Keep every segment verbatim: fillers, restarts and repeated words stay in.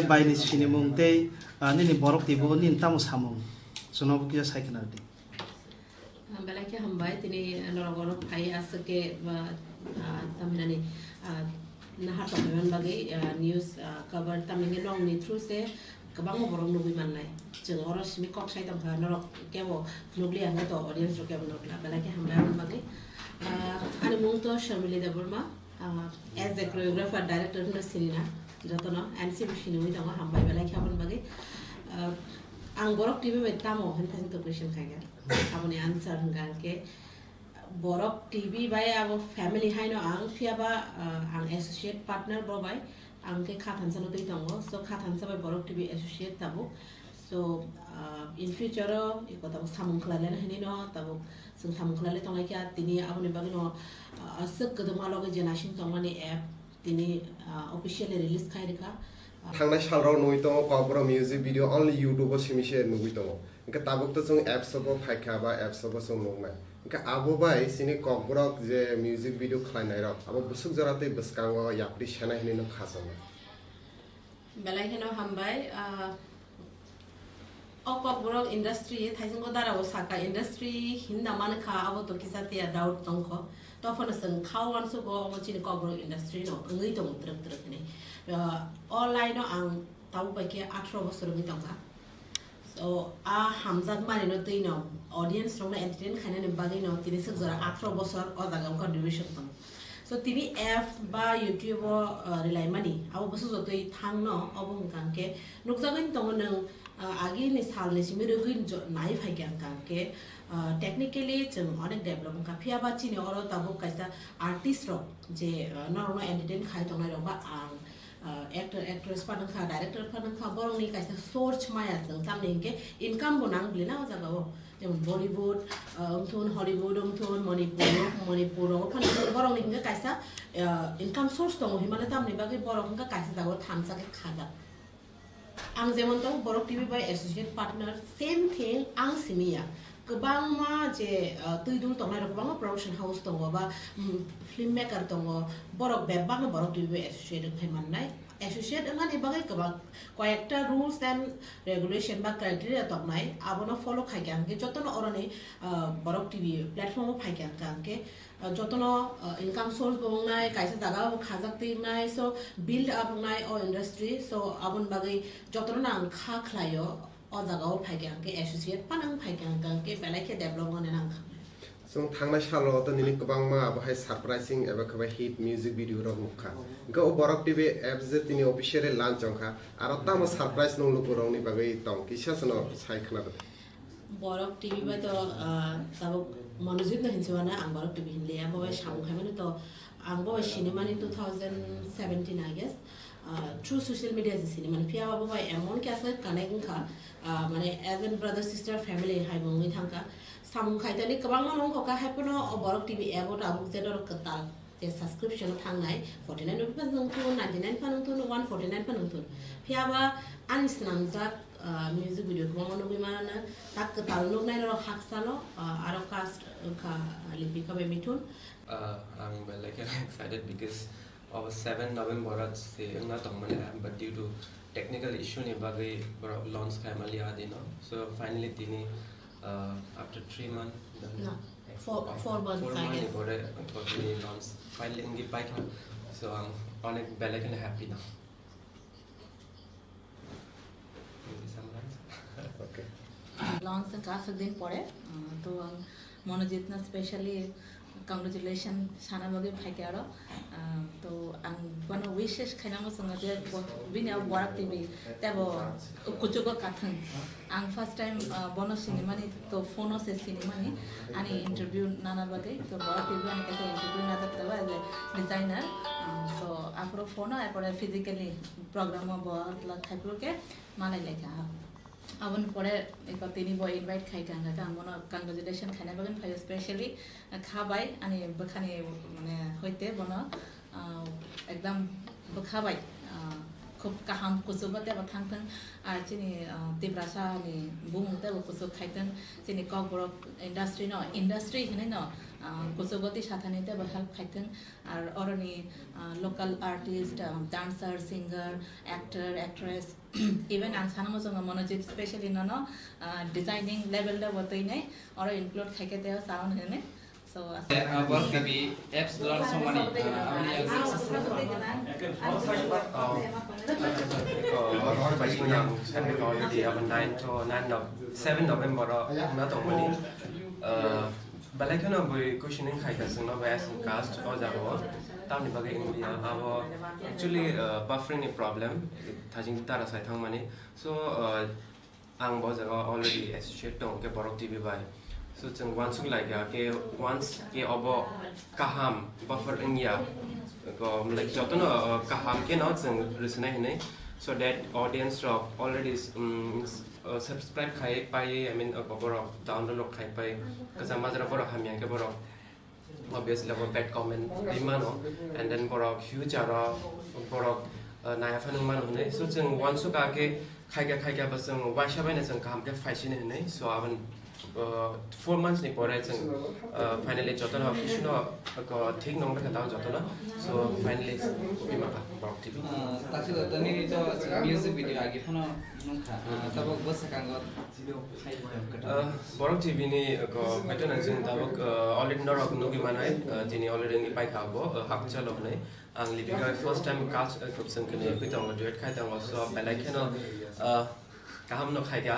Bai ni sinimung tei, ah, nini borok twibo nini tamo samung? Chwngno bo kisa sai khna rwdi. Ah, belai khe hambai, tini norok oro phai aswk khe, ah, ah, tamhinani, ah, nahar tongmani bagwi, ah, news, ah, cover tamni nokni through se kwbangma borok nugwi mannai. Chwng oro simi kok sai tongkha, norok kebo nukliya hwnwi to audience rok kebo nukla. Belai khe hambai aboni bagwi. Ah, ani mung to Sharmili Debbarma. Ah, as a choreographer, director hwnwi sinina jotono, N C B sinwi tongo, hambai belai khe aboni bagwi. Ah, ang Borok T V bai tamo hwnwi thangwi to question khaikha. Aboni answer hwnka hwnkhe, Borok T V bai abo family haino ang, phiyaba, ah, ang associate partner bo bai, ang khe kha thansa no twi tongo, so kha thansa bai Borok T V associate tabuk. So, ah, in future o iko tabuk samung khlai laina hinwi no tabuk chwng samung khlai lai tonglai kha, tini aboni bagwi no, ah, aswk kwdwma logi je naising tongmani app tini, ah, officially release khai rwkha. Thangnai salrok nugwi tongo Kokborok music video only YouTube o simi se nugwi tongo. Hwnkhe tabuk to chwng apps o bo phaikha ba apps o bo chwng nuknai. Hwnkhe abo bai chini Kokborok je music video khlainairok abo bwswk jora tei bwskango yapri sena hinwi no khachangma. Belai kheno hambai, ah, o Kokborok industry, Thaisingko Dara o saka industry hinna mankha, abo to kisa tiya doubt tongkho. Tophano chwng kha uansugo omo chini Kokborok industry no wngwi tongo twrwk twrwk hinwi. Ah, o line o ang tabuk bai khe atharo bosor wngwi tongkha. So, a hamjak mani no twi no audience rok no entertain khainani bagwi no tini swk jora atharo bosor o jaga o contribution tongo. So, tini app ba YouTube o, uh, rwlaimani abo bwswk jotoi thang no, obo hwnkha hwnkhe nukjagwi tongo nwng, uh, agi ni sal ni simi rwgwi jo-, nai phaikha hwnkha hwnkhe, uh, technically chwng onek develop wngkha, phiyaba chini oro tabuk kaisa artist rok je, uh, norok no entertain khai tongnai rok ba ang, uh, actor, actress phano wngkha, director phano wngkha, borokni kaisa source maya chwng, tamni hinkhe income bo nang bwlwi na o jaga o, jemon Bollywood, uh, wngthun, Hollywood wngthun, Manipur, Manipur rogo phano borokni hinkhe kaisa, uh, income source tongo hinmale, tamni bagwi borok hinkhe kaisa jaga o thansa khe khajak. Ang jemon tongo Borok T V bai associate partner, same thing ang simi ya. Kwbangma je, uh, twi dul tongnai rok, kwbangma production house tongo ba, mm, film maker tongo, borok bebak no Borok T V bai associate wng phai mannai. Associate wngna ni bagwi kwbang koyekta rules and regulation ba criteria tongnai, abono follow khai kha hwnkhe jotono oroni, uh, Borok T V platform o phai kha hwnkhe, uh, jotono, uh, income source bo wngnai, kaisa jaga o khajak twi wngnai, so build up wngnai o industry, so aboni bagwi jotono ang kha khlaio. O jaga o phai kha hwnkhe associate phano wng phai kha hwnkhe belai khe develop wngnai ang kha. Chwng thangnai salo to nini kwbangma abo hai surprising eba khe bai hit music video rok nukha. Hwnkhe o Borok T V apps je tini officially launch wngkha, aro tamo surprise nung lukurokni bagwi tong kisa sano sai khna rwdi. Borok T V bai to, ah, tabuk Monojit no hinwi uana ang Borok T V hinliya, bo bai samung khaimani to ang bo bai sinimani two thousand seventeen, I guess. Ah, through social media se sinimani, phiya bo bai emon khe aswk connect wngkha, ah, mane as a brother sister family hai bo wngwi thangkha. Samung khaitani kwbangma nongkha kha, haiphano o Borok T V app o tabuk je norok kwtal je subscription o thangnai, forty nine rupees phano wngthun, ninety nine phano wngthun, one forty nine phano wngthun. Phiya ba ani swnamjak, ah, music video kwbangma nugwi mano, tak kwtal nuknai norok hakchalo, ah, aro cast wngkha, ah, Lipika bai Mithun. Ah, ang belai kheno excited because o seven November o se wngna tongmani, but due to technical issue ni bagwi borok launch khai maliya adino. So finally tini, ah, after three month, then No, four, four months, four I month guess. Ni pore tini launch finally wngwi paikha. So ang onek belai kheno happy no. Launch wngkha aswk din pore, uh, to ang Monojit no specially congratulation sana bagwi phaikha aro. Uh, to ang bono wishes khainani muchungo je bo-, bini abo Borak T V teibo kuchugo kathwng. Ang first time, uh, bono sinimani to phone o se sinimani ani interview nana bagwi, to Borak T V ani kaisa interview najak tongo as a designer. Uh, so aphuru phone o, erpore physically program o bo khaiphuru khe malai laikha. Aboni pore eko tini bo invite khai kha, hwnkhe ang bono congratulation khaina bagwi phaio, specially kha bai ani bwkhani, mane, hoite bono, ah, ekdam bwkha bai, ah, Khub kaham kuchugo tebo thangthwng, ar chini, ah, Tiprasa ni bumung tebo kuchuk khaithwng, chini Kokborok industry no, industry hinwi no, ah, kuchugo tisa thani tebo help khaithwng, ar oroni, ah, local artist, ah, dancer, singer, actor, actress, even ang sana muchungo Monojit specially nono, ah, designing level tebo twinai oro include khaikhe tebo sound hinwi. So, as- Eh, uh, Borok T V apps launch songmani, uh, aboni, uh, success. Oh. Ko, hor bai sini ang, sampai ko already, abo nine to nine Nov-, seven November o, na tongmani. Uh, belai kheno bui questioning khai ka chwngno bai aswng cast o jaga o. Tamni bagwi wngya, abo actually, uh, buffering ni problem, thajing tara sai thangmani. So, uh, Ang bo jaga already associate tong khe Borok T V bai. So, chwng uansuk lai kha khe once khe obo kaham buffer wngya. Ko, like, jotono, uh, kaham khe no chwng rwswnai hinwi. So that audience rok already, um, s-, uh, subscribe khai pai, I mean, uh, borok download rok khai pai. Kwcham majra borok hamya khe borok obviously abo bad comment ri mano, and then borok future o borok, uh, naya phano mano hinwi. So chwng uansuk kha khe khaikha khaikha bo chwng uaisa baino chwng kaham khe phaisini hinwi. So aboni, uh, four months ni pore chwng, uh, finally jotono kisuno, uh, thik nong kha tao jotono. So finally bima kha borok thik. Ah, taksa da nini to music video agi phano nung kha. Ah, tabok bwswkango Uh, Borok T V ni, uh, ko, haitu nang chwng tabuk, uh, already norok nugwi manai, uh, tini already wngwi paikha abo, uh, hakchalo hwnwi. Ang Lipika first time cast, uh, khub chwng khe nugwi tongo, duet khai tongo, so belai kheno, uh, kaham no khaikha.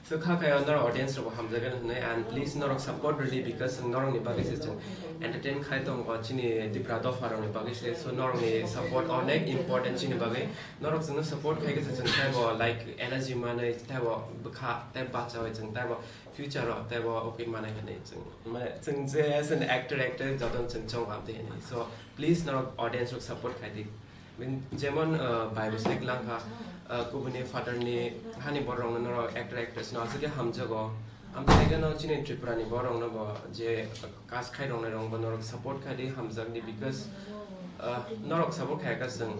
So kha khai norok audience rok bo hamjakgwi hwnwi, and please norok support rwdi because norok ni bagwi se chwng entertain khai tongo chini Tipra dopha rok ni bagwi se, so norok ni support onek important chini bagwi. Norok chwngno support khai khe se chwng teibo, like, energy manwi teibo bwkha tei bachaui chwng teibo future o teibo ugwi manai hwnwi chwng, mane, chwng je as an actor, actor jotono chwng chong hamtwi hwnwi. So please norok audience rok support khai di. Bin jemon, uh, bai bo sai kwlang kha, uh, kubuni father ni hani borok rokno norok actor, actress no aswk khe hamjago. Amtwi khe no chini Tripura ni borok rokno bo je cast khai roknai rok bo norok support khai di, hamjak di, because, uh, norok support khai kha chwng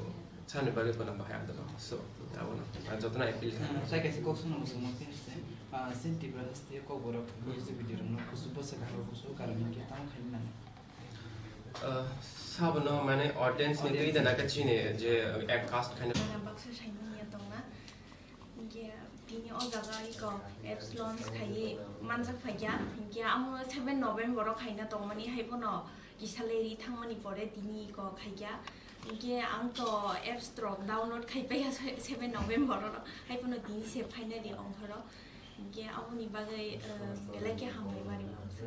Sani bagwi bono bahai ang tongkha. So, abono ang jotono appeal kha. Ah, sai kaisa kok songno muchungma khe se, ah, chini Tripura haste Kokborok music video rokno kusu bwswk kaham kusu karon hinkhe tamo khaina nango. Ah, sabono mane audience ni twi dana khe chini je, eh, cast khaina. Baksa saimanya tongna. Hinkhe tini o jaga iko apps launch khaiwi manjak phaikha. Hinkhe amo seven November o khaina tongmani, hai bono kisa leri thangmani pore tini iko khaikha. Hinkhe ang to apps rok download khai paiya se-, seven November o, hai phano tini se finally ongkhoro. Hinkhe aboni bagwi, eh, belai khe hambai mari mangsa.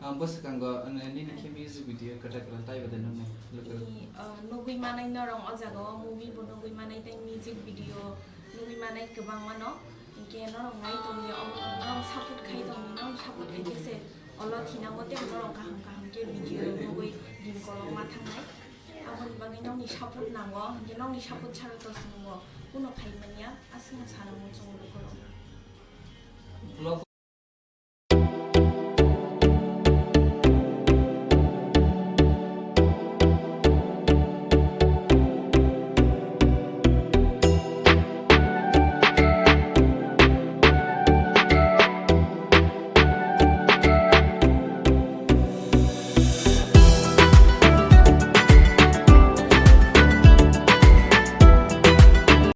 Ah, bwswkango, eh, nini khe music video kwtal kwtal taibo de nuknai, lukurok? Ni, ah, nugwi manai norok o jaga o movie bo nugwi manai tei music video nugwi manai kwbangma no. Hinkhe norok nai tongya, o norok support khai tongya, norok support khai khe se olo thinango tei norok kaham kaham khe video nugwi din kolokma thangnai. Aboni bagwi nokni support nango, hinkhe nokni support chara to chwng bo kuno khai manya, aswkno sana muchungo lukurok.